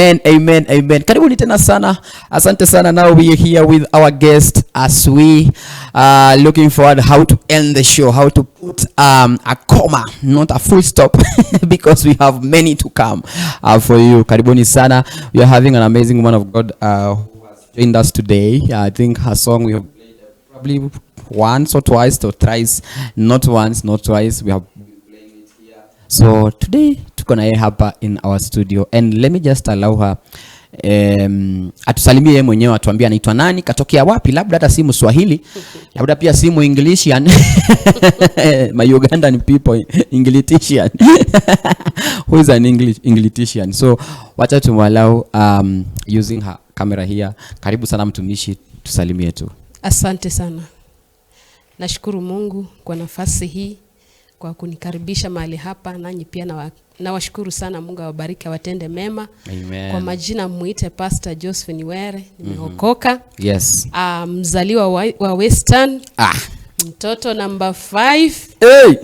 Amen, amen, amen. Karibuni tena sana. Asante sana. Now we are here with our guest as we are looking forward how to end the show, how to put a comma, not a full stop, because we have many to come for you. Karibuni sana. We are having an amazing woman of God who has joined us today. I think her song we have played probably once or twice or thrice, not once, not twice. We have been playing it here. So today tuko na yeye hapa in our studio, and let me just allow her atusalimie yeye mwenyewe, atuambie anaitwa nani, katokea wapi, labda hata si Mswahili, labda pia si Muinglishian, my Ugandan people, Englishian, who is an English Englishian. So wacha tumwalau using her camera here. Karibu sana mtumishi, tusalimie tu. Asante sana. Nashukuru Mungu kwa nafasi hii, kwa kunikaribisha mahali hapa, nanyi pia nawashukuru sana. Mungu awabariki, awatende mema. Amen. Kwa majina muite Pastor Josephine Were, nimeokoka. Mzaliwa wa Western, mtoto namba 5. Hey!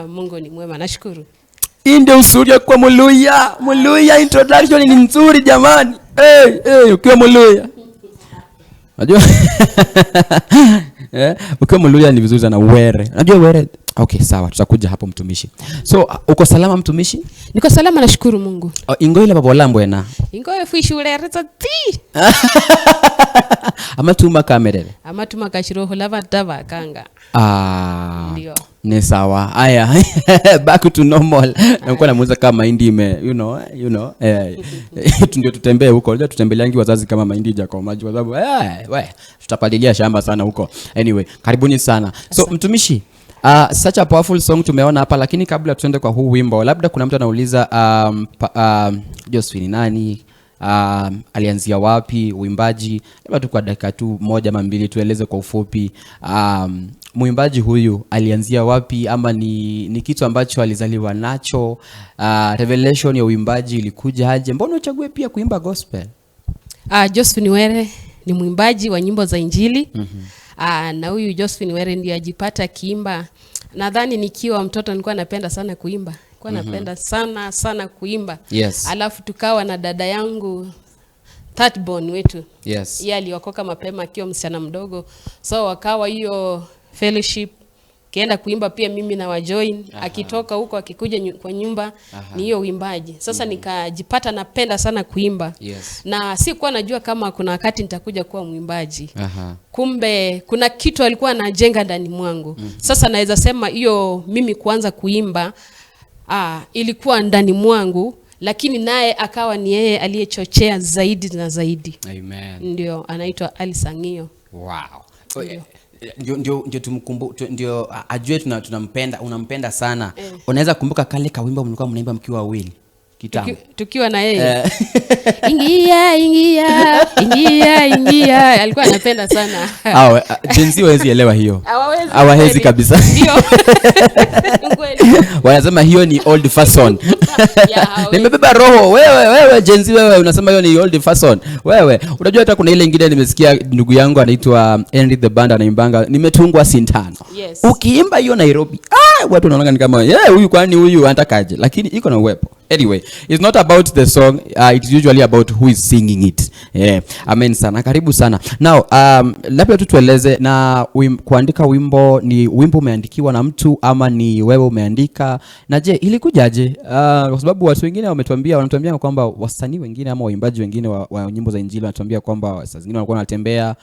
Mungu ni mwema, nashukuru. Hii ndio uzuri ya kuwa Muluya. Muluya introduction ni nzuri jamani. Hey, hey, ukiwa Muluya. Unajua? Eh, ukiwa Muluya ni vizuri sana Were. Unajua Were? Okay, sawa, tutakuja hapo mtumishi. So, uko salama mtumishi? Niko salama, nashukuru Mungu. Oh, ingoile babola mbwena. Ingoye fwishulereza ti. Amatuma kamerere. Amatuma kashiroho lava tava kanga. Ah. Ndio. Ni sawa. Aya. Back to normal. Nilikuwa namuuliza kama mahindi ime, you know, ndio tutembee huko. Unajua tutembeleangi wazazi kama mahindi haijakomaa kwa sababu we tutapalilia shamba sana huko. Anyway, karibuni sana. So mtumishi, such a powerful song tumeona hapa, lakini kabla tuende kwa huu wimbo, labda kuna mtu anauliza Josephine nani? Alianzia wapi uimbaji? Labda tu kwa dakika tu moja ama mbili tueleze kwa ufupi, mwimbaji huyu alianzia wapi, ama ni kitu ambacho alizaliwa nacho? Revelation ya uimbaji ilikuja aje? Mbona uchague pia kuimba gospel? Josephine Were ni mwimbaji wa nyimbo za Injili. Na huyu Josephine Were ndiye ajipata akiimba. Nadhani nikiwa mtoto nilikuwa napenda sana kuimba. Nilikuwa napenda sana sana kuimba. Alafu tukawa na dada yangu, third born wetu. Yeye aliokoka mapema akiwa msichana mdogo. So wakawa hiyo fellowship kienda kuimba, pia mimi na wajoin. Akitoka huko akikuja kwa nyumba ni hiyo uimbaji. Sasa nikajipata napenda sana kuimba. Na sikuwa najua kama kuna wakati nitakuja kuwa mwimbaji. Kumbe kuna kitu alikuwa anajenga ndani mwangu. Sasa naweza sema hiyo mimi kuanza kuimba ilikuwa ndani mwangu, lakini naye akawa ni yeye aliyechochea zaidi na zaidi. Amen. Ndio anaitwa Ali Sangio. Wow. So, ndio ndio ajue tunampenda, unampenda sana. Unaweza kumbuka kale kawimbo mlikuwa mnaimba mkiwa wawili kitambo? Tukiwa na yeye. Ingia, ingia, ingia, ingia. Alikuwa anapenda sana. Awe, Gen Z hawezi elewa hiyo. Hawawezi Hawawezi kweli. Kabisa. Ndio. Kweli. Wanasema hiyo ni old fashion. Yeah, hawawezi. Nimebeba roho wewe, wewe Gen Z, wewe unasema hiyo ni old fashion. Wewe unajua hata kuna ile ingine nimesikia ndugu yangu anaitwa Henry the Band anaimbanga, "Nimetungwa sindano." Ukiimba hiyo Nairobi, watu wanaona ni kama yeah, huyu kwani huyu anatakaje? Lakini iko na uwepo. Anyway, it's not about the song, it's usually about who is singing it. Yeah. Amen sana. Karibu sana. Now, labda tu tueleze na kuandika wimbo, ni wimbo umeandikiwa na mtu ama ni wewe umeandika? Na je, ilikujaje? Kwa sababu watu wengine wanatuambia kwamba wasanii wengine ama waimbaji wengine wa nyimbo za Injili wanatuambia kwamba saa zingine walikuwa wanatembea,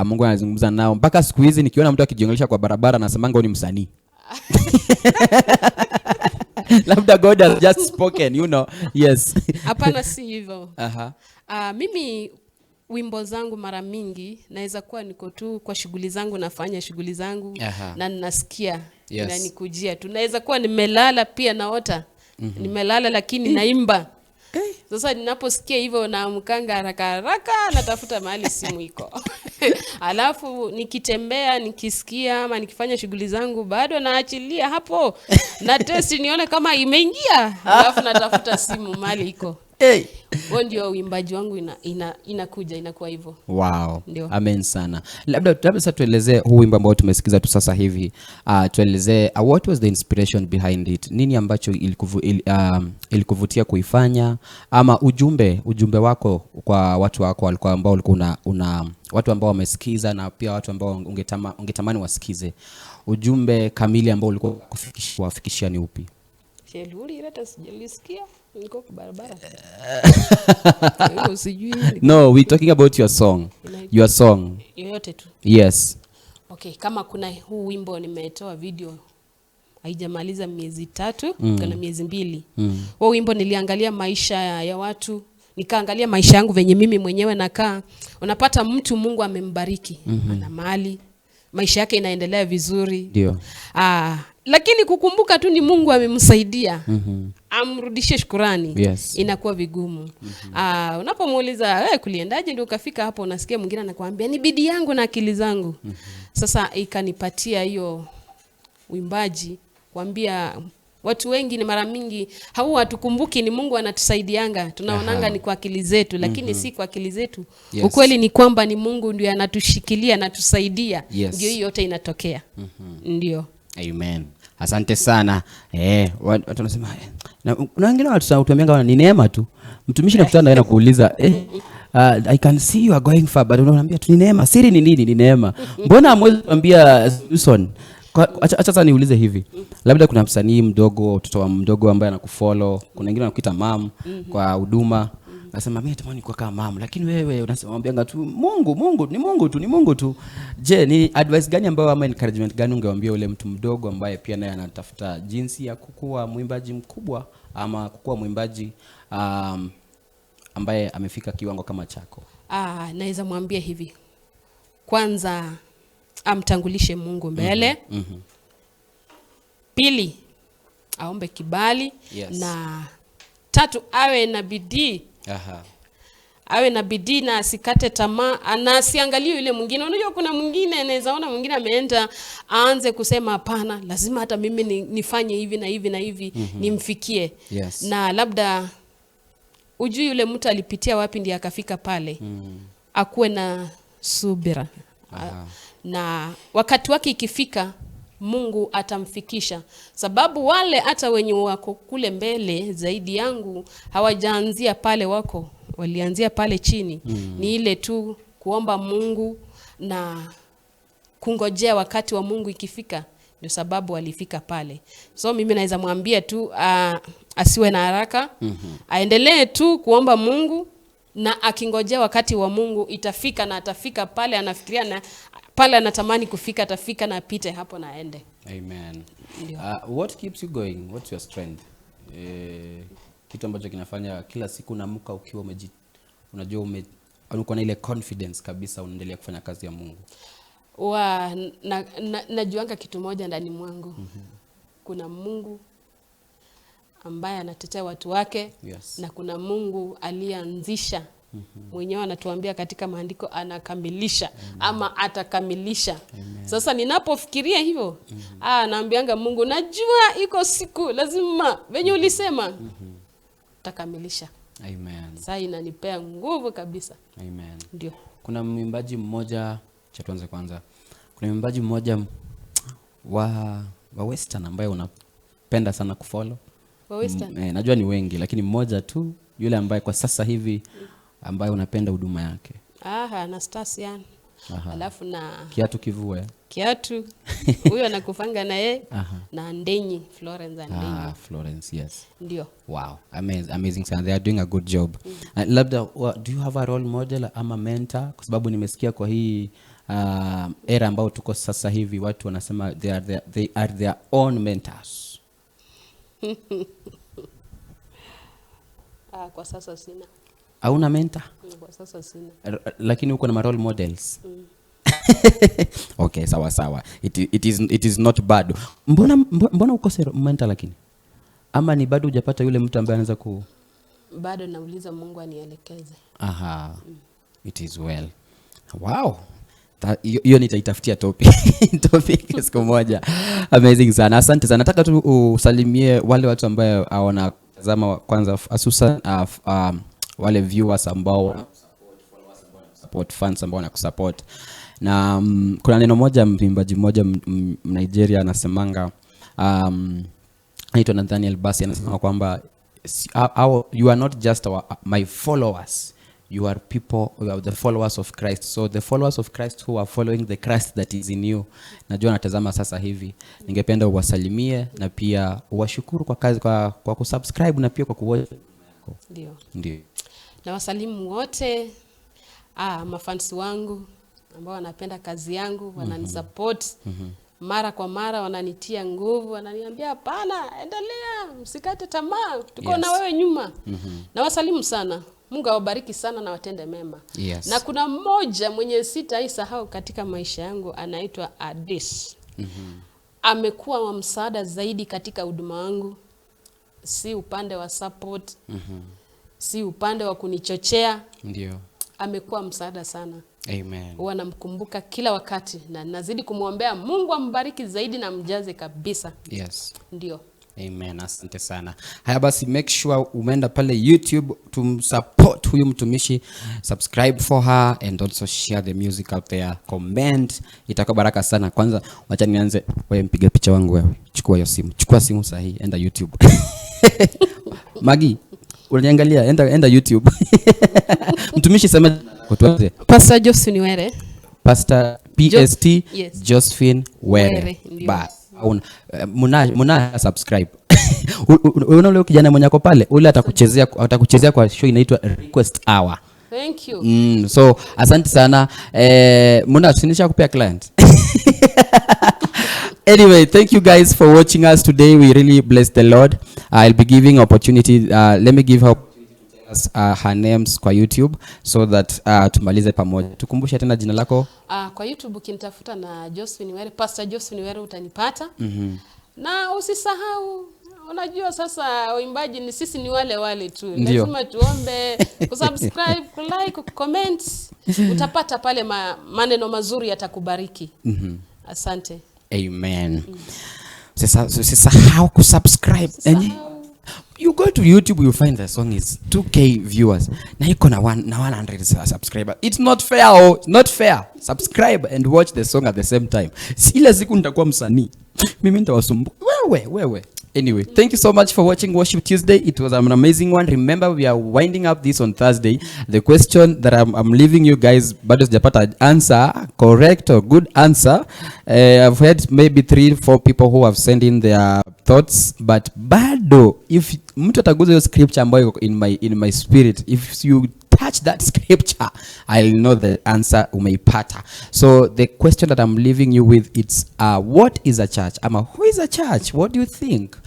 Mungu anazungumza nao. Mpaka siku hizi nikiona mtu akijiongelesha kwa barabara nasemanga huyu ni msanii. Labda God has just spoken. Yes. Hapana, si hivyo. Mimi wimbo zangu mara mingi naweza kuwa niko tu kwa shughuli zangu, nafanya shughuli zangu na ninasikia inanikujia tu. Naweza kuwa nimelala pia naota. Nimelala lakini naimba. Sasa ninaposikia hivyo naamkanga haraka haraka, natafuta mahali simu iko. Alafu nikitembea nikisikia ama nikifanya shughuli zangu bado naachilia hapo na test nione kama imeingia. Alafu natafuta simu mahali iko. Hey. Huo ndio uimbaji wangu inakuja inakuwa hivyo. Wow. Ndio. Amen sana. Labda sasa tuelezee huu wimbo ambao tumesikiza tu sasa hivi. Tuelezee what was the inspiration behind it? Nini ambacho ilikuvutia kuifanya, ama ujumbe wako kwa watu wako walikuwa ambao ulikuwa una watu ambao wamesikiza na pia watu ambao ungetamani wasikize. Ujumbe kamili ambao ulikuwa kuwafikishia ni upi? Sheluri ile hata sijalisikia. Niko kwa barabara. Hiyo sijui. No, we talking about your song. Your song. Yoyote tu. Yes. Okay, kama kuna huu wimbo nimetoa video haijamaliza miezi 3, kuna miezi 2. Huo wimbo niliangalia maisha ya watu, nikaangalia maisha yangu venye mimi mwenyewe nakaa. Unapata mtu Mungu amembariki, ana mali, maisha yake inaendelea vizuri. Ndio. Lakini kukumbuka tu ni Mungu amemsaidia. Amrudishie shukrani. Yes. Inakuwa vigumu. Unapomuuliza wewe kuliendaje ndio ukafika hapo, unasikia mwingine anakuambia ni bidii yangu na akili zangu. Sasa ikanipatia hiyo uimbaji kuambia watu wengi ni mara mingi hatukumbuki ni Mungu anatusaidianga, tunaonanga ni kwa akili zetu, lakini si kwa akili zetu. Yes. Ukweli ni kwamba ni Mungu ndiye anatushikilia, anatusaidia. Yes. Ndio hiyo yote inatokea. Ndio. Amen. Asante sana. Watu wanasema na wengine watu wanatuambia ni neema tu. Mtumishi nakutana naye na kuuliza, I can see you are going far, but unaambia tu ni neema. Siri ni nini? Ni neema. Mbona hamwezi kuambia Susan? Acha sasa niulize hivi. Labda kuna msanii mdogo, mtoto wa mdogo ambaye anakufollow, kuna wengine wanakuita mam kwa huduma. Nasema mimi natamani kuwa kama mam, lakini wewe unasema mwambianga tu Mungu, Mungu, ni Mungu tu, ni Mungu tu. Je, ni advice gani ambayo ama encouragement gani ungewaambia ule mtu mdogo ambaye pia naye anatafuta jinsi ya kukua mwimbaji mkubwa ama kukua mwimbaji ambaye amefika kiwango kama chako? Naweza mwambia hivi. Kwanza amtangulishe Mungu mbele. Pili, aombe kibali. Yes. Na tatu, awe na bidii. Awe na bidii na asikate tamaa, na asiangalie yule mwingine. Unajua kuna mwingine anaweza ona mwingine ameenda aanze kusema hapana, lazima hata mimi nifanye hivi na hivi na hivi nimfikie. Yes. Na labda ujui yule mtu alipitia wapi ndiye akafika pale. Akuwe na subira. Na wakati wake ikifika Mungu atamfikisha. Sababu wale hata wenye wako kule mbele zaidi yangu hawajaanzia pale wako, walianzia pale chini. Ni ile tu kuomba Mungu na kungojea wakati wa Mungu ikifika, ndio sababu walifika pale. So mimi naweza mwambia tu asiwe na haraka. Aendelee tu kuomba Mungu na akingojea wakati wa Mungu itafika, na atafika pale anafikiria na pale anatamani kufika, atafika na apite hapo na aende. Amen. Ndio. What keeps you going? What's your strength? Kitu ambacho kinafanya kila siku unaamka ukiwa unajua uko na ile confidence kabisa unaendelea kufanya kazi ya Mungu. Najuanga kitu moja ndani mwangu. Kuna Mungu ambaye anatetea watu wake. Yes. Na kuna Mungu aliyeanzisha. Mwenyewe anatuambia katika maandiko anakamilisha. Ama atakamilisha. Amen. Sasa ninapofikiria hivyo, naambianga Mungu najua iko siku lazima venye ulisema utakamilisha. Amen. Sasa inanipea nguvu kabisa. Amen. Ndio. Kuna mwimbaji mmoja, acha tuanze kwanza. Kuna mwimbaji mmoja wa Western ambaye unapenda sana kufollow. Wa Western? Najua ni wengi lakini mmoja tu yule ambaye kwa sasa hivi ambaye unapenda huduma yake. Anastasia. Alafu na Kiatu Kivue. Kiatu. Huyo anakufanga na yeye. Na Ndenyi, Florence Ndenyi. Florence, yes. Ndio. Wow, amazing sana. They are doing a good job. Labda do you have a role model ama mentor? Kwa sababu nimesikia kwa hii era ambao tuko sasa hivi watu wanasema they are their own mentors. Kwa sasa sina. Hauna mentor? Kwa sasa sina. Lakini uko na role models. Okay, sawa sawa. It is not bad. Mbona ukose mentor lakini? Ama ni bado hujapata yule mtu ambaye anaweza ku Bado nauliza Mungu anielekeze. It is well. Wow. Hiyo nitaitafutia topic. Topic siku moja. Amazing sana. Asante sana. Nataka tu usalimie wale watu ambao hawana Tazama kwanza, hususan wale viewers ambao support, fans ambao wanakusupport. Na kuna neno moja mwimbaji mmoja Nigeria anasemanga, anaitwa Nathaniel Bassey, anasema kwamba you are not just my followers, you are people, you are the followers of Christ. So the followers of Christ who are following the Christ that is in you, najua natazama sasa hivi, ningependa uwasalimie na pia uwashukuru kwa kazi, kwa kusubscribe na pia kwa kuwatch. Ndio. Ndio. Na wasalimu wote, mafans wangu ambao wanapenda kazi yangu, wananisupport mara kwa mara, wananitia nguvu, wananiambia, "Hapana, endelea, msikate tamaa, tuko na wewe nyuma." Na wasalimu sana. Mungu awabariki sana na watende mema. Na kuna mmoja mwenye sitaisahau katika maisha yangu, anaitwa Adis. Amekuwa wa msaada zaidi katika huduma wangu, si upande wa support, si upande wa kunichochea. Amekuwa msaada sana. Amen. Huwa namkumbuka kila wakati na nazidi kumwombea Mungu ambariki zaidi na mjaze kabisa. Ndio. Amen. Asante sana. Haya basi, make sure umeenda pale YouTube tumsupport huyu mtumishi, subscribe for her and also share the music out there, comment, itakuwa baraka sana. Kwanza wacha nianze, wewe mpige picha wangu wewe, chukua hiyo simu, chukua simu sahihi, enda YouTube. Magi, unaniangalia, enda YouTube. Mtumishi, sema tuanze. Pastor Josephine Were. Pastor PST Yes. Josephine Were. Were, ndio. Bas. Muna subscribe. Unaona ule kijana mwenye ako pale, ule atakuchezea kwa show inaitwa Request Hour. Thank you. So asante sana. Muna sinisha kupea client. Anyway, thank you guys for watching us today. We really bless the Lord. I'll be giving opportunity. Let me give her opportunity to tell us her names kwa YouTube so that tumalize pamoja. Tukumbushe tena jina lako. Kwa YouTube ukinitafuta na Josephine Were, Pastor Josephine Were, utanipata. Na usisahau, unajua sasa waimbaji ni sisi ni wale wale tu. Ndio. Lazima tuombe, kusubscribe, kulike, kucomment. Utapata pale maneno mazuri yatakubariki. Asante. Amen. Usisahau kusubscribe. Enye, you go to YouTube, you find the song is 2K viewers na iko na 100 subscriber. It's not fair. Oh, it's not fair. Subscribe and watch the song at the same time. Ile siku nitakuwa msanii, mimi nitawasumbua wewe wewe. Anyway, thank you so much for watching Worship Tuesday. It was an amazing one. Remember, we are winding up this on Thursday. The question that I'm leaving you guys, bado sijapata answer, correct or good answer. I've had maybe three, four people who have sent in their thoughts, but bado, if mtu ataguza hiyo scripture ambayo iko in my spirit, if you touch that scripture, I'll know the answer umeipata. So the question that I'm leaving you with, it's what is a church? Ama who is a church? What do you think?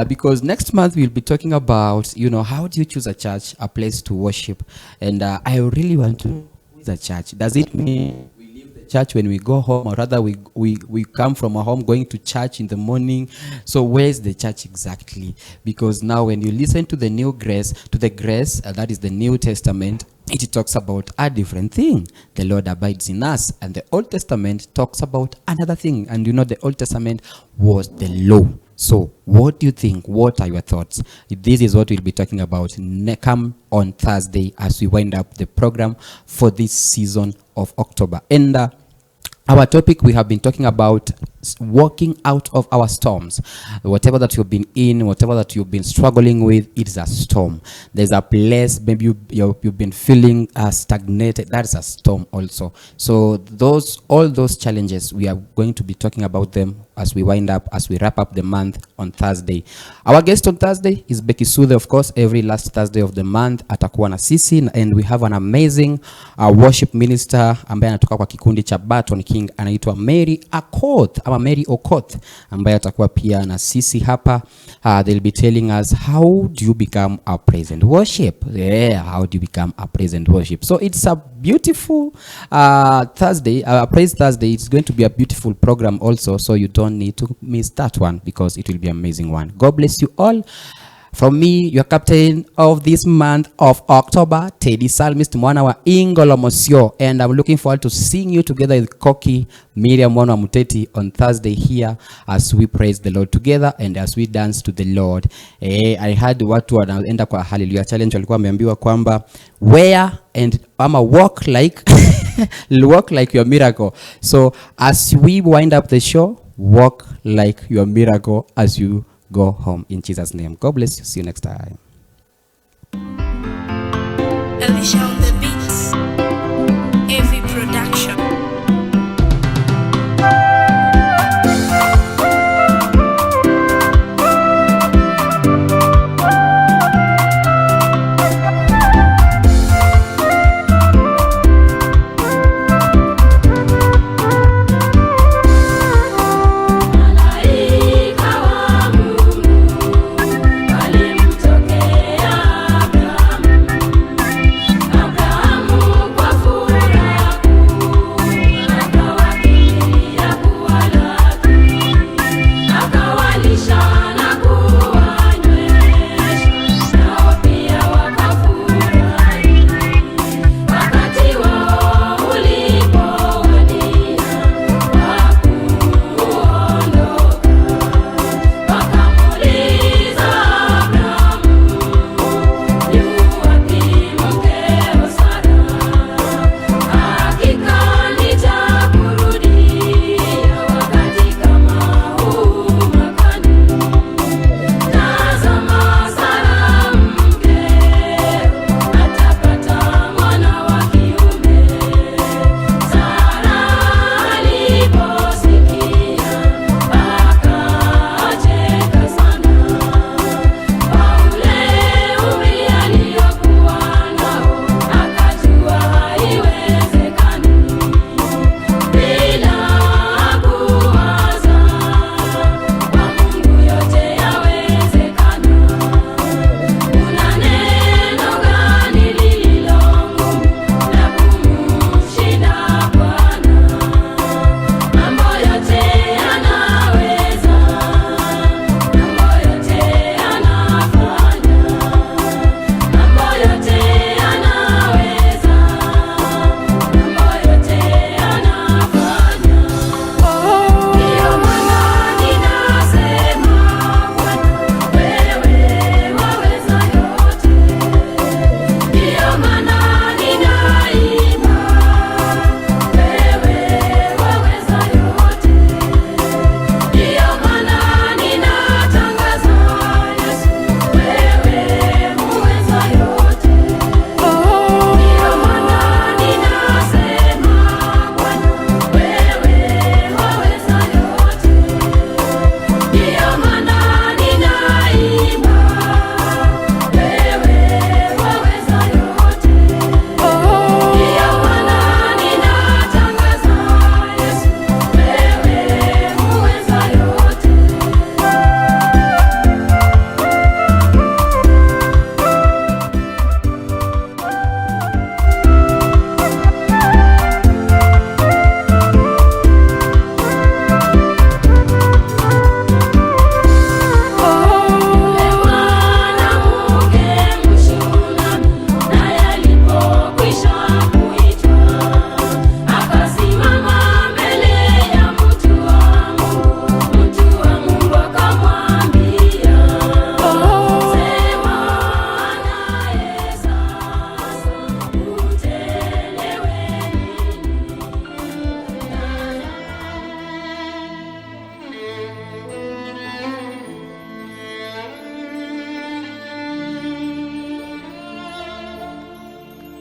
Because next month we'll be talking about how do you choose a church, a place to worship. And I really want to know, who is a church? Does it mean we leave the church when we go home, or rather we come from our home going to church in the morning? So where's the church exactly? Because now when you listen to the new grace, to the grace, that is the New Testament, it talks about a different thing. The Lord abides in us. And the Old Testament talks about another thing. And the Old Testament was the law. So what do you think? What are your thoughts? This is what we'll be talking about come on Thursday as we wind up the program for this season of October. And our topic, we have been talking about walking out of our storms. Whatever that you've been in, whatever that you've been struggling with, it's a storm. There's a place maybe you've been feeling stagnated. That's a storm also. So all those challenges, we are going to be talking about them as we wind up, as we wrap up the month on Thursday. Our guest on Thursday is Becky Suthe, of course. Every last Thursday of the month atakuwa na sisi, and we have an amazing worship minister ambaye anatoka kwa kikundi cha Barton King, anaitwa Mary Akoth ama Mary Okoth, ambaye atakuwa pia na sisi hapa. They'll be telling us how do you become a praise and worship. Yeah, how do you become a praise and worship? So it's a beautiful Thursday, Praise Thursday. It's going to be a beautiful program also, so you don't need to miss that one because it will be amazing one. God bless you all. From me, your captain of this month of October, Teddy Psalmist Mwana wa Ingolo Mosio, and I'm looking forward to seeing you together with Koki Miriam Mwana wa Muteti on Thursday here as we praise the Lord together and as we dance to the Lord. I had watu wanaenda kwa Hallelujah Challenge walikuwa wameambiwa kwamba wear and ama walk like your miracle. So as we wind up the show, walk like your miracle as you go home in Jesus' name. God bless you. See you next time. Alicia.